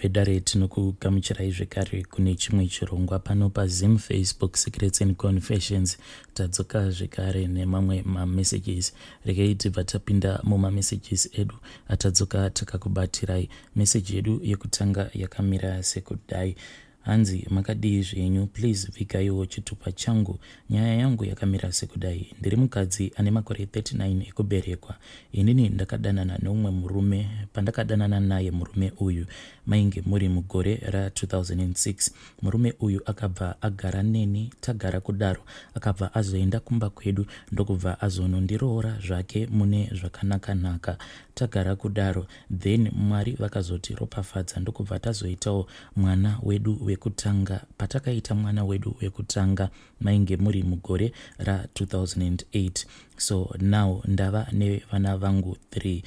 Vedare, tinokugamuchirai zvekare kune chimwe chirongwa pano paZim Facebook Secrets and Confessions. Tadzoka zvekare nemamwe mamessages. Regai tibva tapinda mumamessages edu atadzoka takakubatirai. Meseji yedu yekutanga yakamira sekudai. Hanzi makadii zvenyu, please vigaiwo chitupa changu. Nyaya yangu yakamira sekudai. Ndiri mukadzi ane makore 39 ekuberekwa. Inini ndakadanana neumwe murume. Pandakadanana naye murume uyu mainge muri mugore ra2006. Murume uyu akabva agara neni. Tagara kudaro akabva azoenda kumba kwedu ndokubva azonondiroora zvake mune zvakanaka-naka. Tagara kudaro then Mwari vakazotiropafadza ndokubva tazoitawo mwana wedu wekutanga. Patakaita mwana wedu wekutanga mainge muri mugore ra2008. So now ndava nevana vangu 3.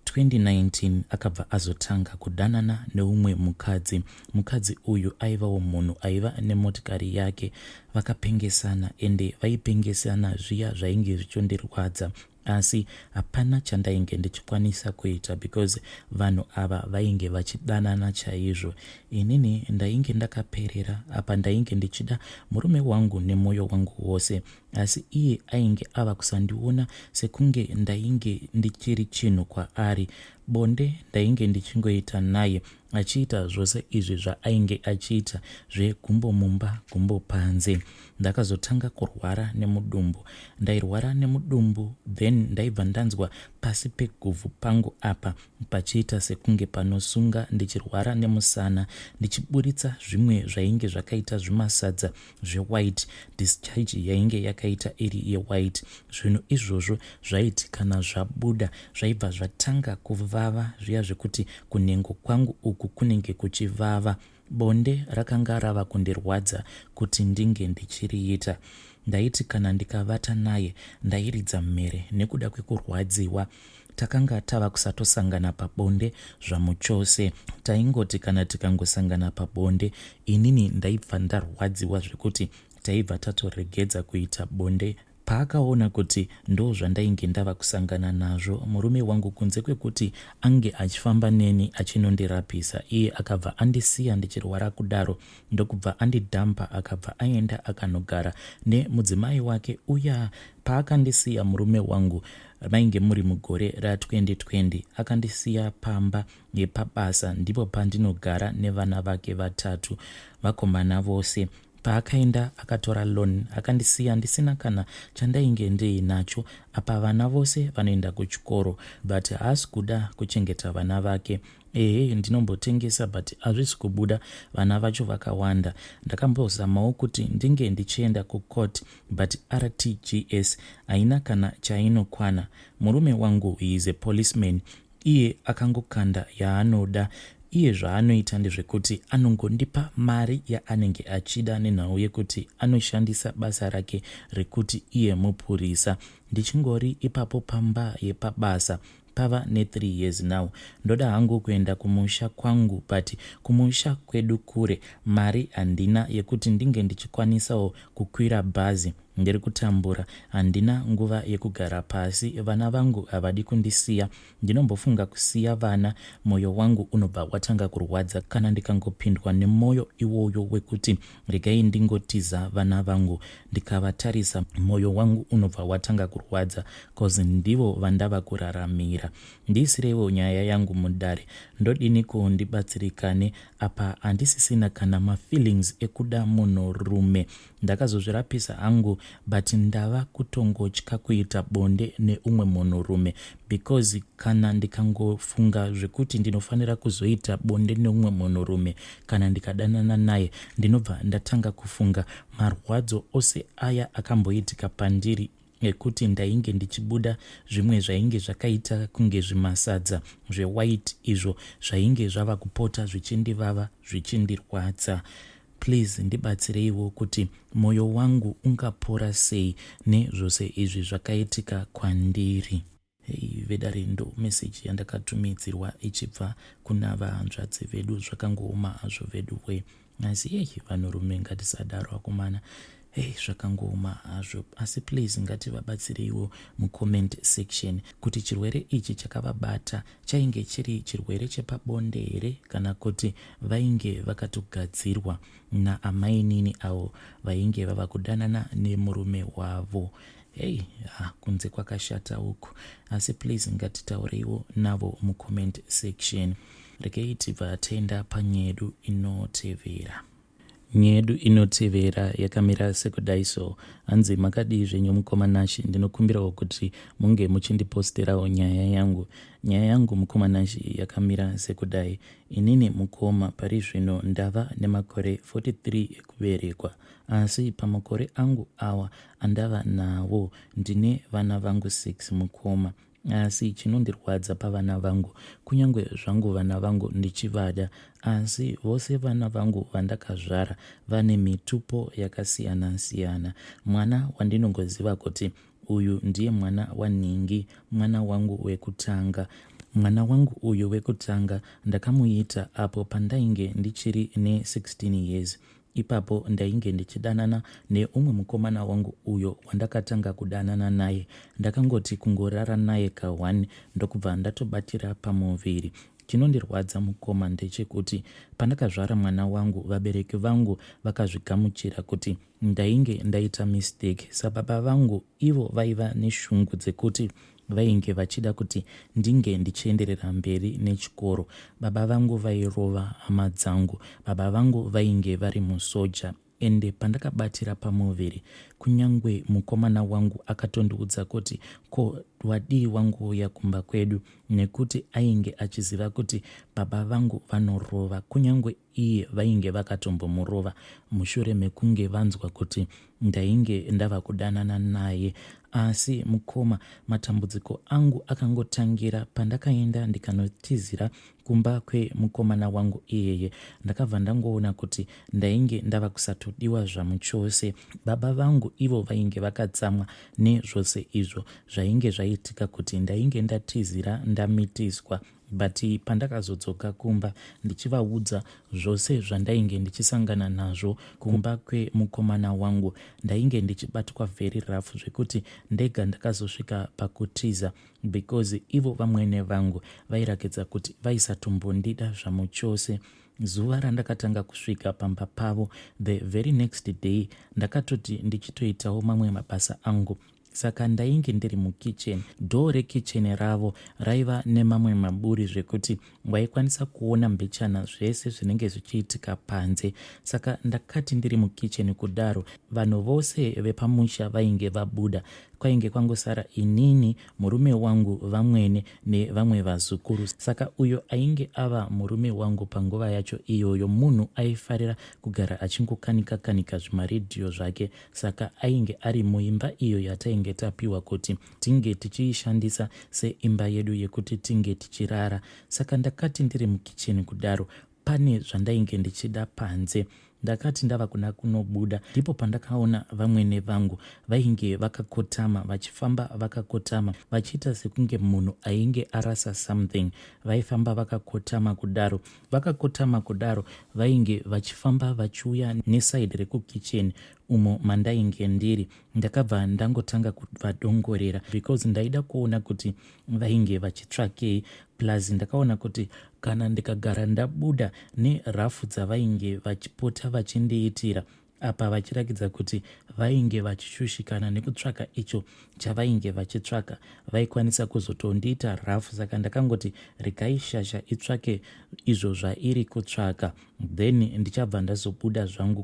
2019 akabva azotanga kudanana neumwe mukadzi. Mukadzi uyu aivawo munhu aiva nemotikari yake. Vakapengesana, ende vaipengesana zviya zvainge zvichondirwadza, asi hapana chandainge ndichikwanisa kuita because vanhu ava vainge vachidanana chaizvo. Inini ndainge ndakaperera apa, ndainge ndichida murume wangu nemwoyo wangu wose, asi iye ainge ava kusandiona sekunge ndainge ndichiri chinhu kwaari. Bonde ndainge ndichingoita naye achiita zvose izvi zvaainge achiita zvegumbo mumba gumbo panze. Ndakazotanga kurwara nemudumbu. Ndairwara nemudumbu, then ndaibva ndanzwa pasi peguvhu pangu apa pachiita sekunge panosunga, ndichirwara nemusana, ndichiburitsa zvimwe zvainge zvakaita zvimasadza zvewhite, discharge yainge yakaita iri yewhite. Zvinhu izvozvo zvaiti kana zvabuda zvaibva zvatanga kuvava zviya zvekuti kunhengo kwangu uku kunenge kuchivava. Bonde rakanga rava kundirwadza kuti ndinge ndichiriita. Ndaiti kana ndikavata naye ndairidza mhere nekuda kwekurwadziwa. Takanga tava kusatosangana pabonde zvamuchose. Taingoti kana tikangosangana pabonde inini ndaibva ndarwadziwa zvekuti taibva tatoregedza kuita bonde. Paakaona kuti ndozvandainge ndava kusangana nazvo, murume wangu kunze kwekuti ange achifamba neni achinondirapisa, iye akabva andisiya ndichirwara kudaro ndokubva andidhampa, akabva aenda akanogara nemudzimai wake uya. Paakandisiya murume wangu mainge muri mugore ra2020, akandisiya pamba yepabasa, ndipo pandinogara nevana vake vatatu, vakomana vose. Paakaenda akatora loan akandisiya ndisina kana chandainge ndiinacho. Apa vana vose vanoenda kuchikoro, but haasi kuda kuchengeta vana vake. Ehe, ndinombotengesa but hazvisi kubuda, vana vacho vakawanda. Ndakambozamawo kuti ndinge ndichienda kucourt, but RTGS haina kana chainokwana. Murume wangu, he is a policeman. Iye akangokanda yaanoda. Iye zvaanoita ndezvekuti anongondipa mari yaanenge achida nenhau yekuti anoshandisa basa rake rekuti iye mupurisa. Ndichingori ipapo pamba yepabasa pava ne3 years now. Ndoda hangu kuenda kumusha kwangu, but kumusha kwedu kure. Mari handina yekuti ndinge ndichikwanisawo kukwira bhazi. Ndiri kutambura, handina nguva yekugara pasi. Vana vangu havadi kundisiya. Ndinombofunga kusiya vana, mwoyo wangu unobva watanga kurwadza kana ndikangopindwa nemwoyo iwoyo wekuti regai ndingotiza vana vangu. Ndikavatarisa mwoyo wangu unobva watanga kurwadza cause ndivo vandava kuraramira. Ndiisireiwo nyaya yangu mudare, ndodiniko ndibatsirikane? Apa handisisina kana mafeelings ekuda munhurume. Ndakazozvirapisa hangu, but ndava kutongotya kuita bonde neumwe munhurume because kana ndikangofunga zvekuti ndinofanira kuzoita bonde neumwe munhurume kana ndikadanana naye, ndinobva ndatanga kufunga marwadzo ose aya akamboitika pandiri ekuti ndainge ndichibuda zvimwe zvainge zvakaita kunge zvimasadza zvewhite, izvo zvainge zvava kupota zvichindivava, zvichindirwadza. Please ndibatsireiwo kuti mwoyo wangu ungapora sei nezvose izvi zvakaitika kwandiri. Hei vedare, ndo meseji yandakatumidzirwa ichibva kuna vahanzvadzi vedu. Zvakangooma hazvo vedu we, asi yei, vanhurume ngatisadaro akomana. Hey, zvakangooma hazvo, asi please ngativabatsireiwo mucomment section kuti chirwere ichi chakavabata chainge chiri chirwere chepabonde here kana kuti vainge vakatogadzirwa naamainini avo vainge vava kudanana nemurume wavo. Hei, ha, kunze kwakashata uku, asi please ngatitaureiwo navo mucomment section. Regei tibva taenda panyedu inotevera. Nyedu inotevera yakamira sekudai so. Hanzi, makadii zvenyu mukoma Nashi? Ndinokumbirawo kuti munge muchindiposterawo nyaya yangu. Nyaya yangu mukoma Nashi yakamira sekudai. Inini mukoma pari zvino ndava nemakore 43 ekuberekwa. Asi pamakore angu awa andava nawo ndine vana vangu 6 mukoma. Asi chinondirwadza pavana vangu, kunyange zvangu vana vangu ndichivada, asi vose vana vangu vandakazvara vane mitupo yakasiyana-siyana. Mwana wandinongoziva kuti uyu ndiye mwana wanhingi, mwana wangu wekutanga. Mwana wangu uyu wekutanga ndakamuita apo pandainge ndichiri ne16 years. Ipapo ndainge ndichidanana neumwe mukomana wangu uyo wandakatanga kudanana naye. Ndakangoti kungorara naye ka1 ndokubva ndatobatira pamuviri. Chinondirwadza mukoma ndechekuti pandakazvara mwana wangu vabereki vangu vakazvigamuchira kuti ndainge ndaita mistake. Sababa vangu ivo vaiva neshungu dzekuti vainge vachida kuti ndinge ndichienderera mberi nechikoro. Baba vangu vairova hama dzangu. Baba vangu vainge vari musoja ende pandakabatira pamuviri kunyangwe mukomana wangu akatondiudza kuti ko wadii wangouya kumba kwedu nekuti ainge achiziva kuti baba vangu vanorova, kunyangwe iye vainge vakatombomurova mushure mekunge vanzwa kuti ndainge ndava kudanana naye. Asi mukoma, matambudziko angu akangotangira pandakaenda ndikanotizira kumba kwemukomana wangu iyeye. Ndakabva ndangoona kuti ndainge ndava kusatodiwa zvamuchose. Baba vangu ivo vainge vakatsamwa nezvose izvo zvainge zvaitika kuti ndainge ndatizira ndamitiswa, but pandakazodzoka kumba ndichivaudza zvose zvandainge ndichisangana nazvo kumba kwemukomana wangu, ndainge ndichibatwa very rough zvekuti ndega ndakazosvika pakutiza because ivo vamwene vangu vairakidza kuti vaisatombondida zvamuchose. Zuva randakatanga kusvika pamba pavo, the very next day, ndakatoti ndichitoitawo mamwe mabasa angu, saka ndainge ndiri mukitchen. Door rekitchen ravo raiva nemamwe maburi zvekuti waikwanisa kuona mbichana zvese zvinenge zvichiitika panze. Saka ndakati ndiri mukitchen kudaro, vanhu vose vepamusha vainge vabuda, kwainge kwangosara inini, murume wangu, vamwene nevamwe vazukuru. Saka uyo ainge ava murume wangu panguva yacho iyoyo munhu aifarira kugara achingokanika kanika zvimaredhiyo zvake. Saka ainge ari muimba iyo yatainge tapiwa kuti tinge tichiishandisa seimba yedu yekuti tinge tichirara. Saka ndakati ndiri mukicheni kudaro, pane zvandainge ndichida panze. Ndakati ndava kuda kunobuda ndipo pandakaona vamwene vangu vainge vakakotama, vachifamba vakakotama, vachiita sekunge munhu ainge arasa something. Vaifamba vakakotama kudaro, vakakotama kudaro, vainge vachifamba vachiuya neside rekukicheni umo mandainge ndiri. Ndakabva ndangotanga kuvadongorera because ndaida kuona kuti vainge vachitsvakei, plus ndakaona kuti kana ndikagara ndabuda nerafu dzavainge vachipota vachindiitira apa vachirakidza kuti vainge vachishushikana nekutsvaka icho chavainge vachitsvaka, vaikwanisa kuzotondiita rafu. Saka ndakangoti regai shasha itsvake izvo zvairi kutsvaka, then ndichabva ndazobuda zvangu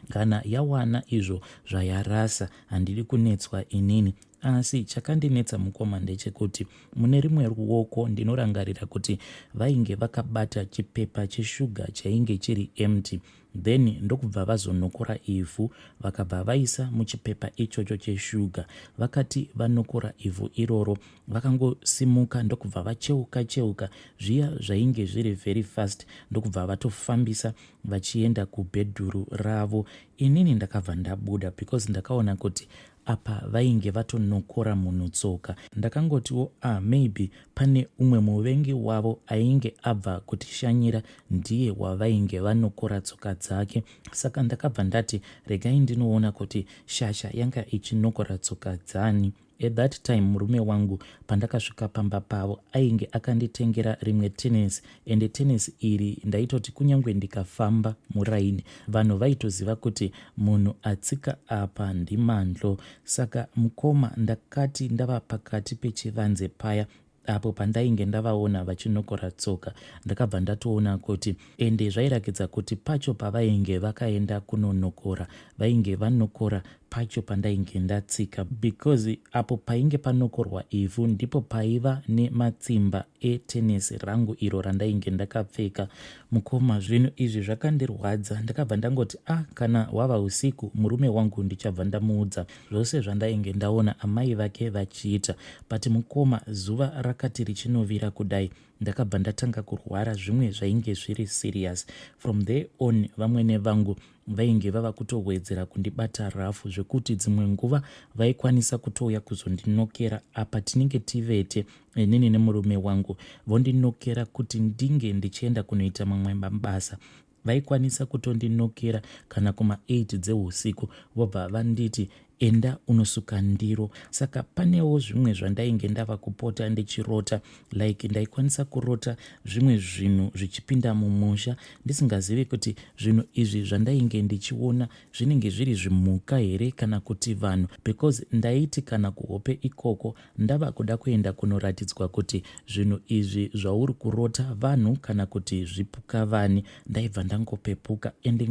kana yawana izvo zvayarasa. Handidi kunetswa inini. Asi chakandinetsa mukoma ndechekuti mune rimwe ruoko ndinorangarira kuti vainge vakabata chipepa cheshuga chainge chiri empty, then ndokubva vazonokora ivhu vakabva vaisa muchipepa ichocho cheshuga. Vakati vanokora ivhu iroro, vakangosimuka ndokubva vacheuka cheuka zviya zvainge zviri very fast, ndokubva vatofambisa vachienda kubhedhuru ravo. Inini ndakabva ndabuda because ndakaona kuti Apa vainge vatonokora munhu tsoka. Ndakangotiwo ah maybe pane umwe muvengi wavo ainge abva kutishanyira ndiye wavainge vanokora tsoka dzake. Saka ndakabva ndati regai ndinoona kuti shasha yanga ichinokora tsoka dzani. At that time murume wangu pandakasvika pamba pavo ainge akanditengera rimwe tenesi, ende tenesi iri ndaitoti kunyange ndikafamba muraini vanhu vaitoziva kuti munhu atsika apa ndiMandlo. Saka mukoma, ndakati ndava pakati pechivanze paya apo pandainge ndavaona vachinokora tsoka, ndakabva ndatoona kuti ende zvairakidza kuti pacho pavainge vakaenda kunonokora, vainge vanokora pacho pandainge ndatsika, because apo painge panokorwa ivhu ndipo paiva nematsimba etenesi rangu iro randainge ndakapfeka. Mukoma, zvinhu izvi zvakandirwadza. Ndakabva ndangoti ah, kana hwava usiku murume wangu ndichabva ndamuudza zvose zvandainge ndaona amai vake vachiita. But mukoma, zuva rakati richinovira kudai, ndakabva ndatanga kurwara zvimwe zvainge zviri serious. From there on vamwene vangu vainge vava kutowedzera kundibata rafu, zvekuti dzimwe nguva vaikwanisa kutouya kuzondinokera apa tinenge tivete inini nemurume wangu, vondinokera kuti ndinge ndichienda kunoita mamwe mabasa. Vaikwanisa kutondinokera kana kuma8 dzeusiku, vobva vanditi enda unosuka ndiro. Saka panewo zvimwe zvandainge ndava kupota ndichirota, like ndaikwanisa kurota zvimwe zvinhu zvichipinda mumusha, ndisingazivi kuti zvinhu izvi zvandainge ndichiona zvinenge zviri zvimhuka here kana kuti vanhu, because ndaiti kana kuhope ikoko ndava kuda kuenda kunoratidzwa kuti zvinhu izvi zvauri kurota vanhu kana kuti zvipuka vani, ndaibva ndangopepuka. Ende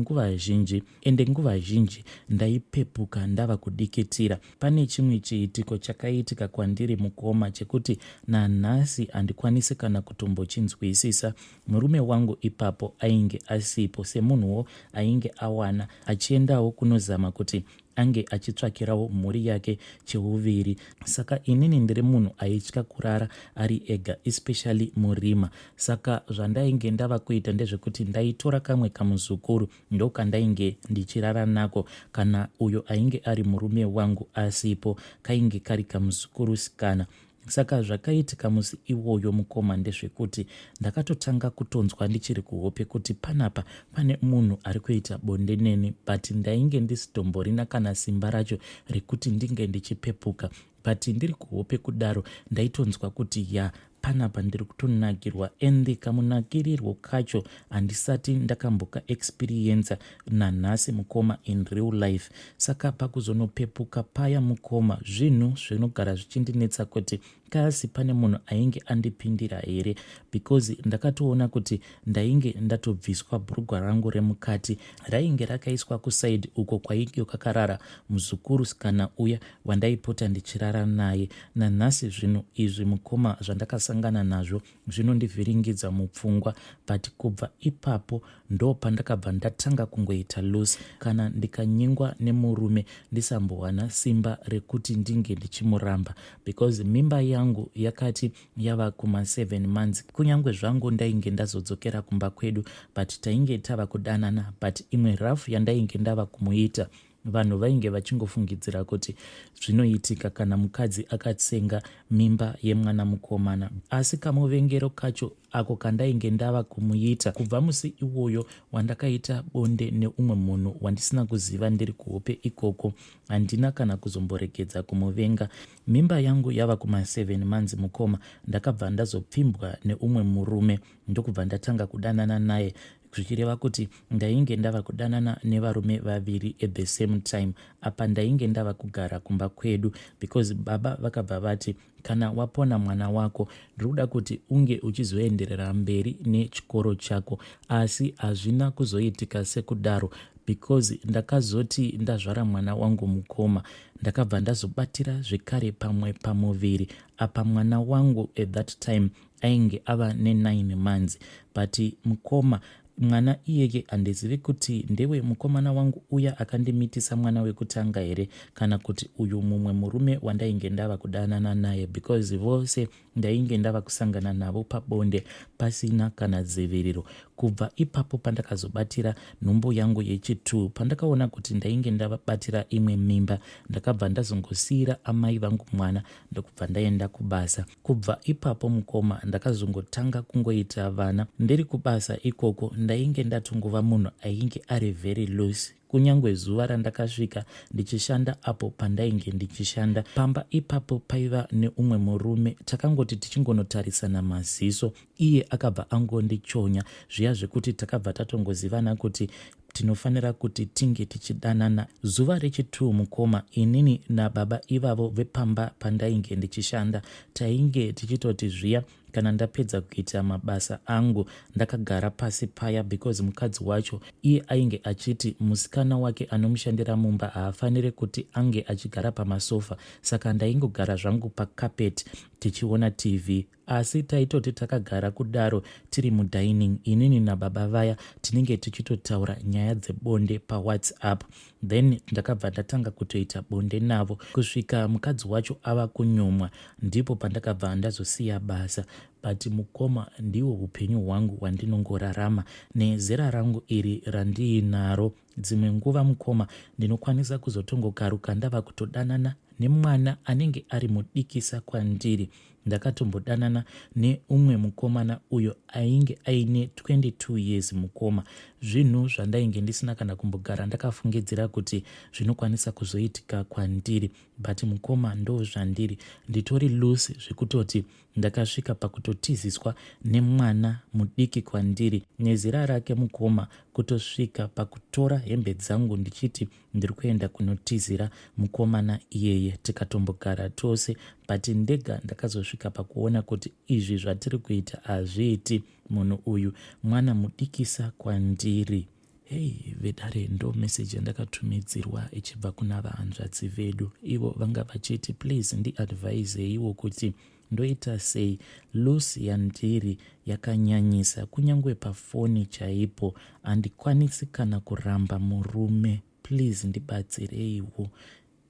nguva zhinji ndaipepuka ndava kudikitira. Pane chimwe chiitiko chakaitika kwandiri mukoma, chekuti nanhasi handikwanisi kana kutombochinzwisisa. Murume wangu ipapo ainge asipo, semunhuwo ainge awana achiendawo kunozama kuti ange achitsvakirawo mhuri yake cheuviri. Saka inini ndiri munhu aitya kurara ari ega, especially murima. Saka zvandainge ndava kuita ndezvekuti ndaitora kamwe kamuzukuru, ndokandainge ndichirara nako kana uyo ainge ari murume wangu asipo. Kainge kari kamuzukuru sikana. Saka zvakaitika musi iwoyo mukoma ndezvekuti ndakatotanga kutonzwa ndichiri kuhope kuti panapa pane munhu ari kuita bonde neni, but ndainge ndisitomborina kana simba racho rekuti ndinge ndichipepuka. But ndiri kuhope kudaro ndaitonzwa kuti ya, panapa ndiri kutonakirwa, ende kamunakirirwo kacho handisati ndakamboka experienca nanhasi mukoma, in real life. Saka pakuzonopepuka paya mukoma, zvinhu zvinogara zvichindinetsa kuti kasi pane munhu ainge andipindira here, because ndakatoona kuti ndainge ndatobviswa bhurugwa rangu remukati, rainge rakaiswa kusaidi uko kwainge kwakarara muzukuru kana uya wandaipota ndichirara naye. Nanhasi zvinhu izvi mukoma zvandakasangana nazvo zvinondivhiringidza mupfungwa. But kubva ipapo ndo pandakabva ndatanga kungoita loose. Kana ndikanyingwa nemurume, ndisambowana simba rekuti ndinge ndichimuramba, because mimba yangu yakati yava kuma7 months. Kunyange zvangu ndainge ndazodzokera kumba kwedu, but tainge tava kudanana. But imwe rafu yandainge ndava kumuita, vanhu vainge vachingofungidzira kuti zvinoitika kana mukadzi akatsenga mimba yemwana mukomana. Asi kamuvengero kacho ako kandainge ndava kumuita kubva musi iwoyo wandakaita bonde neumwe munhu wandisina kuziva ndiri kuhope ikoko, handina kana kuzomboregedza kumuvenga. Mimba yangu yava kuma7 months mukoma, ndakabva ndazopfimbwa neumwe murume, ndokubva ndatanga kudanana naye, zvichireva kuti ndainge ndava kudanana nevarume vaviri at the same time. Apa ndainge ndava kugara kumba kwedu, because baba vakabva vati, "Kana wapona mwana wako, ndiri kuda kuti unge uchizoenderera mberi nechikoro chako." Asi hazvina kuzoitika sekudaro, because ndakazoti ndazvara mwana wangu mukoma, ndakabva ndazobatira zvekare pamwe pamuviri. Apa mwana wangu at that time ainge ava ne9 months. But mukoma, mwana iyeye handizivi kuti ndewe mukomana wangu uya akandimitisa mwana wekutanga here, kana kuti uyu mumwe murume wandainge ndava kudanana naye, because vose ndainge ndava kusangana navo pabonde pasina kana dziviriro. Kubva ipapo pandakazobatira nhumbu yangu yechi2, pandakaona kuti ndainge ndabatira imwe mimba, ndakabva ndazongosiira amai vangu mwana ndokubva ndaenda kubasa. Kubva ipapo mukoma, ndakazongotanga kungoita vana ndiri kubasa ikoko. Ndainge ndatongova munhu ainge ari very loose. Kunyangwe zuva randakasvika ndichishanda apo pandainge ndichishanda pamba ipapo paiva neumwe murume. Takangoti tichingonotarisana maziso, iye akabva angondichonya zviya zvekuti takabva tatongozivana kuti tinofanira kuti tinge tichidanana. Zuva rechi2 mukoma, inini nababa ivavo vepamba pandainge ndichishanda, tainge tichitoti zviya kana ndapedza kuita mabasa angu ndakagara pasi paya, because mukadzi wacho iye ainge achiti musikana wake anomushandira mumba haafaniri kuti ange achigara pamasofa, saka ndaingogara zvangu pakapeti tichiona TV. Asi taitoti takagara kudaro tiri mudining, inini nababa vaya tinenge tichitotaura nyaya dzebonde paWhatsApp. Then ndakabva ndatanga kutoita bonde navo kusvika mukadzi wacho ava kunyumwa. Ndipo pandakabva ndazosiya basa. But mukoma, ndiwo upenyu hwangu hwandinongorarama nezera rangu iri randiinaro. Dzimwe nguva mukoma, ndinokwanisa kuzotongokaruka ndava kutodanana nemwana anenge ari mudikisa kwandiri. Ndakatombodanana neumwe mukomana uyo ainge aine 22 years mukoma, zvinhu zvandainge ndisina kana kumbogara ndakafungidzira kuti zvinokwanisa kuzoitika kwandiri. But mukoma, ndo zvandiri, nditori loose zvekutoti ndakasvika pakutotiziswa nemwana mudiki kwandiri nezera rake mukoma, kutosvika pakutora hembe dzangu ndichiti ndiri kuenda kunotizira mukomana iyeye. Tikatombogara tose, but ndega ndakazosvika pakuona kuti izvi zvatiri kuita hazviiti. Munhu uyu mwana mudikisa kwandiri. Hei vedare, ndo meseji yandakatumidzirwa ichibva kuna vahanzvadzi vedu. Ivo vanga vachiti, "Please ndiadviseiwo kuti ndoita sei. Loose yandiri yakanyanyisa, kunyange pafoni chaipo handikwanisi kana kuramba murume. Please ndibatsireiwo."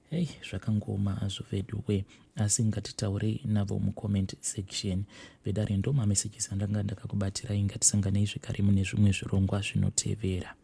Hei, zvakangoma hazvo veduwe, asi ngatitaurei navo mucomment section. Vedare, ndo mamessages andanga ndakakubatirai. Ngatisanganei zvekare mune zvimwe zvirongwa zvinotevera.